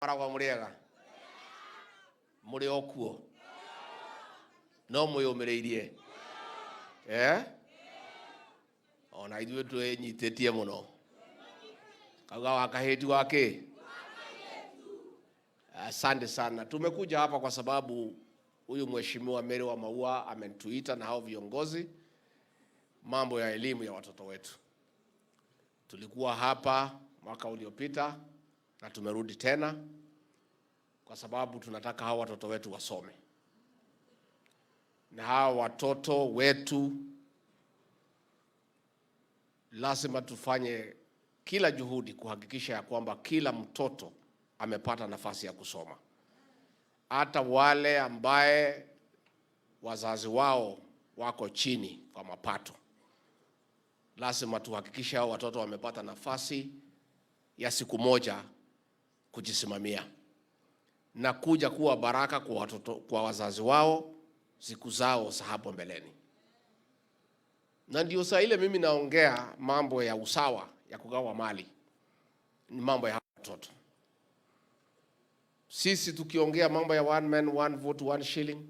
Maragwa mũrĩega mũrĩ o kuo no mwĩyũmĩrĩirie eh? Ona ithuĩ twĩnyitĩtie mũno kauga wa kahĩti wa kĩ. Asante sana. Tumekuja hapa kwa sababu huyu Mheshimiwa Mary wa Maua ametuita na hao viongozi mambo ya elimu ya watoto wetu. Tulikuwa hapa mwaka uliopita na tumerudi tena kwa sababu tunataka hao watoto wetu wasome, na hawa watoto wetu lazima tufanye kila juhudi kuhakikisha ya kwamba kila mtoto amepata nafasi ya kusoma, hata wale ambaye wazazi wao wako chini kwa mapato. Lazima tuhakikishe hao watoto wamepata nafasi ya siku moja kujisimamia na kuja kuwa baraka kwa watoto, kwa wazazi wao siku zao za hapo mbeleni. Na ndio saa ile mimi naongea mambo ya usawa ya kugawa mali, ni mambo ya watoto. Sisi tukiongea mambo ya one man one vote one shilling,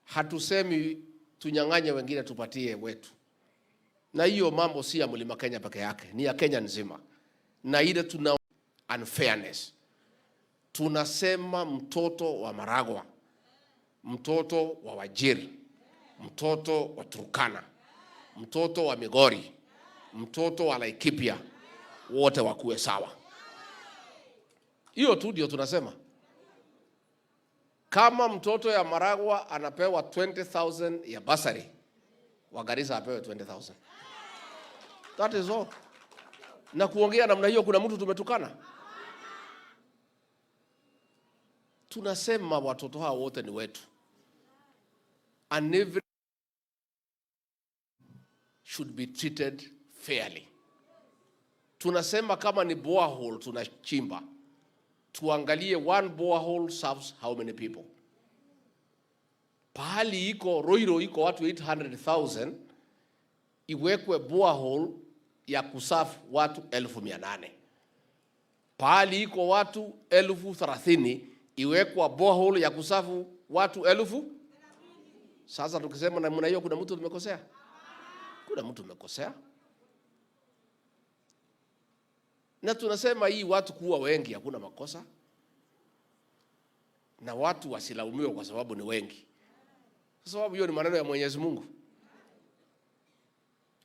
hatusemi tunyang'anye wengine tupatie wetu. Na hiyo mambo si ya Mlima Kenya peke yake, ni ya Kenya nzima. Na ile tuna unfairness, tunasema mtoto wa Maragwa, mtoto wa Wajir, mtoto wa Turkana, mtoto wa Migori, mtoto wa Laikipia, wote wakuwe sawa. Hiyo tu ndio tunasema. Kama mtoto ya Maragwa anapewa 20,000 ya basari, wa Garissa apewe 20,000. That is all. Na kuongea namna hiyo, kuna mtu tumetukana? Tunasema watoto hao wote ni wetu. And every should be treated fairly. Tunasema kama ni borehole tunachimba, tuangalie one borehole serves how many people. Pahali iko Roiro iko watu 800,000, iwekwe borehole ya kusafu watu 800,000. Pahali iko watu 30,000, iwekwa borehole ya kusafu watu 1,000. Sasa tukisema namna hiyo, kuna mtu tumekosea? Kuna mtu tumekosea? Na tunasema hii watu kuwa wengi hakuna makosa, na watu wasilaumiwe kwa sababu ni wengi, kwa sababu hiyo ni maneno ya Mwenyezi Mungu.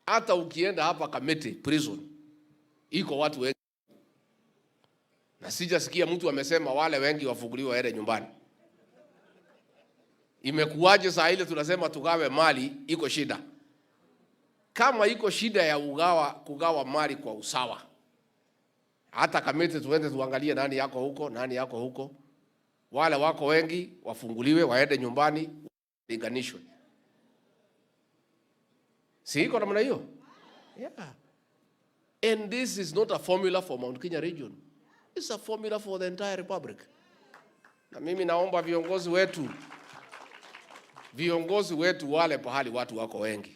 Hata ukienda hapa Kamiti prison iko watu wengi, na sijasikia mtu amesema wale wengi wafunguliwe waende nyumbani. Imekuwaje saa ile tunasema tugawe mali iko shida? Kama iko shida ya kugawa mali kwa usawa, hata Kamiti tuende tuangalie nani yako huko, nani yako huko. Wale wako wengi wafunguliwe waende nyumbani, linganishwe. Si iko namna hiyo? Yeah. And this is not a formula for Mount Kenya region. It's a formula for the entire republic. Na mimi naomba viongozi wetu wale pahali watu wako wengi.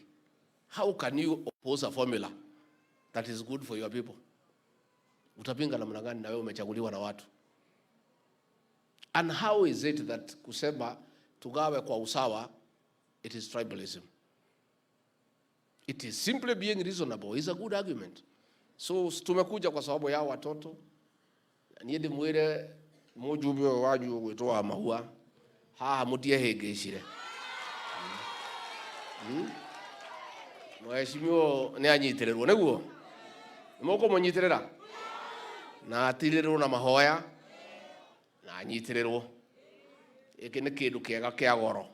How can you oppose a formula that is good for your people? Utapinga namna gani na wewe umechaguliwa na watu? And how is it that kusema tugawe kwa usawa, it is tribalism? It is simply being reasonable. It's a good argument. So tumekuja kwa sababu ya watoto. Niĩ ndĩmwĩre mũjumbe ũyũ wanyu ũgwĩtwo wa Mahua haha mũtiehĩngĩcire. Mheshimiwa nĩ anyitĩrĩrwo nĩguo nĩmũkũmũnyitĩrĩra na atirĩrwo na mahoya na anyitĩrĩrwo. Gĩkĩ nĩ kĩndũ kĩega kĩa goro,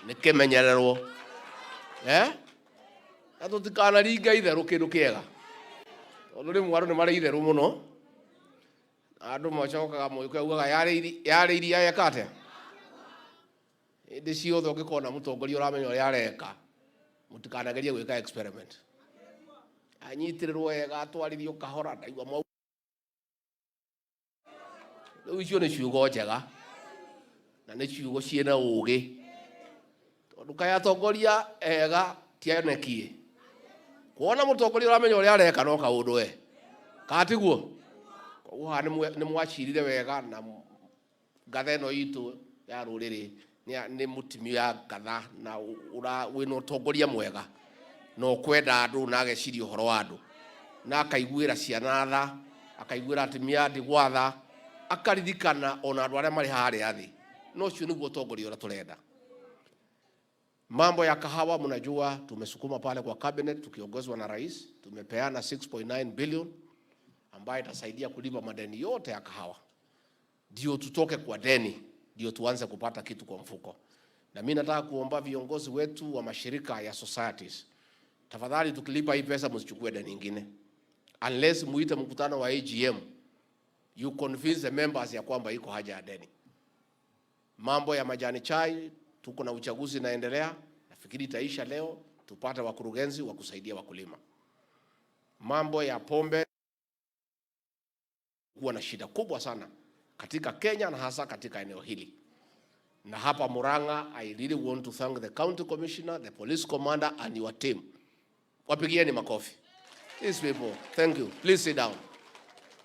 nĩ kĩmenyererwo na tũtikanaringa itherũ kĩndũ kĩega, tondũ rĩmwe andũ nĩ marĩ itherũ mũno, andũ macokaga mũĩko augaga yarĩ iria yeka atĩa. Hĩndĩ ciothe ũngĩkona mũtongoria ũramenya ũrĩa areka, mũtikanagerie gwĩka experiment. Anyitĩrĩrwo wega, atwarithio kahora, ndaigua mau. Rĩu icio nĩ ciugo njega na nĩ ciugo ciĩna ũgĩ, tondũ kaĩ atongoria ega tianekie. Kuona mũtongoria ũramenya ũrĩa areka no kaũndũ we, kana tiguo? Koguo haha nĩ mwacirire wega na ngatha ĩno itũ ya rũrĩrĩ nĩ mũtumia ngatha na wĩna ũtongoria mwega na ũkwenda andũ na ageciria ũhoro wa andũ na akaiguĩra ciana tha, akaiguĩra atumia a ndigwa tha, akaririkana ona andũ arĩa marĩ harĩa thĩ. Na ũcio nĩguo ũtongoria ũrĩa tũrenda. Mambo ya kahawa, mnajua tumesukuma pale kwa cabinet tukiongozwa na rais, tumepeana 6.9 billion ambayo itasaidia kulipa madeni yote ya kahawa, ndio tutoke kwa deni, ndio tuanze kupata kitu kwa mfuko. Na mimi nataka kuomba viongozi wetu wa mashirika ya societies, tafadhali tukilipa hii pesa msichukue deni nyingine, unless muite mkutano wa AGM, you convince the members ya kwamba iko haja ya deni. Mambo ya majani chai, tuko na uchaguzi inaendelea, nafikiri itaisha leo, tupate wakurugenzi wa kusaidia wakulima. Mambo ya pombe kuwa na shida kubwa sana katika Kenya na hasa katika eneo hili. Na hapa Murang'a, I really want to thank the county commissioner, the police commander and your team. Wapigieni makofi. These people, thank you. Please sit down.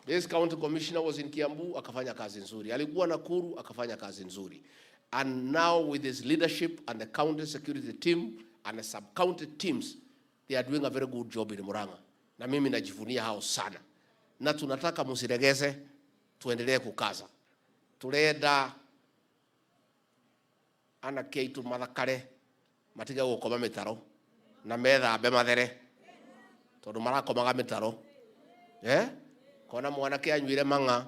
This county commissioner was in Kiambu, akafanya kazi nzuri. Alikuwa Nakuru, akafanya kazi nzuri. And now with his leadership and the county security team and the sub-county teams, they are doing a very good job in Murang'a. Na mimi najivunia hao sana. Na tunataka msiregeze, tuendelee kukaza. Turenda anake aitu mathakare matige gukoma mitaro na methambe mathere tondu marakomaga mitaro, eh, kona mwanake anyuire mang'a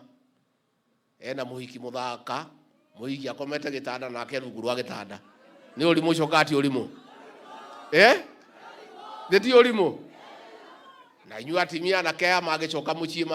ena muhiki muthaka, muhiki akomete gitanda nake rungu rwa gitanda, ni urimu ucio kati urimu, eh, nĩ ti urimu? Na inyuĩ atimia anake aya magĩcoka mũciĩ.